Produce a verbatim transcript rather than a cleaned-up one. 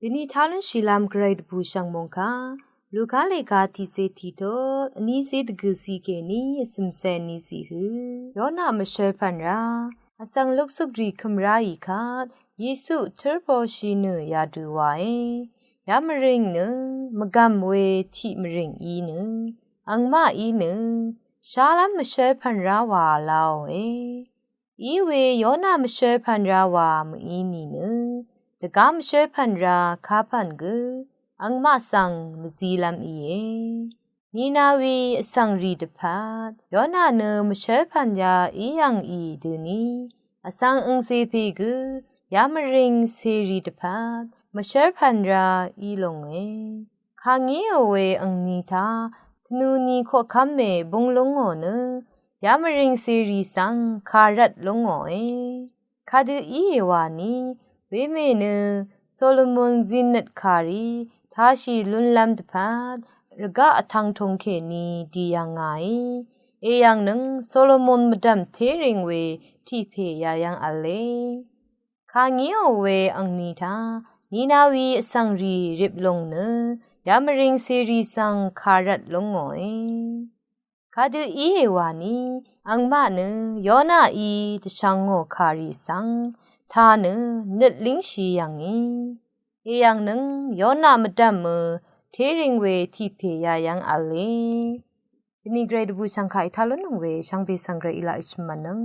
Dvni talun shìlvm gvray dvbù shv̀ng mòngkà Luka lèga tiqsè tiqtut vnísè dvgø̀sì kèní vsø̀msè nìsì hø Yona mvshvlpv̀n rá vsvng luksuk rì kø̀m ráì kvt Yesu tǿrpōshì nø yadø wàe. Yamvrìng nø mvgv̀m we tiq mvrìng í nø angmaqí nø shálv́m mvshvlpv̀n rá wà laòe. Iwe Yona mvshvlpv̀n rá wà mø̀í nìnø dvgá mvshvlpv̀n rá kapv̀n gø angmaq svng mvzilv́m íe. Ninawi vsvng rì dvpvt Yona nø mvshvlpv̀n yà í yv̀ngì døni vsvng angcè pè gø yamvrìng cèrì dvpvt mvshvlpv̀n rá í lónge. Kàngíò we angni taq tvnuni koqkv́m mè búng lúngò nø yamvrìng cèrì svng kàrvt lúngòe. Kadø íe wani wemè nø Solomon zìnnøt kàrì tāshì lúnlv́m dvpvt rvgaq vtvng tūng kèní dì yv̀ngàí. Èyv̀ngnøng Solomon mvdv̀m térìng we tiq pè yayv́ng v̄le. Kàngíò we angni taq Ninawi vsvng rì rip lúng nø yamvrìng cèrì svng kàrvt lúngòe. Kadø íe wani angmaq nø Yonaí dvshvngò kàrì svng tā nø nøt língshì yv̀ngì. Èyv̀ngnøng Yona mvdv̀mø térìng we tiq pè yayv́ng v̄le. Dvni gvray dvbù shv̀ngkà í talun nøng we shvngbe svng gvray í laq í shvmv̀nnøng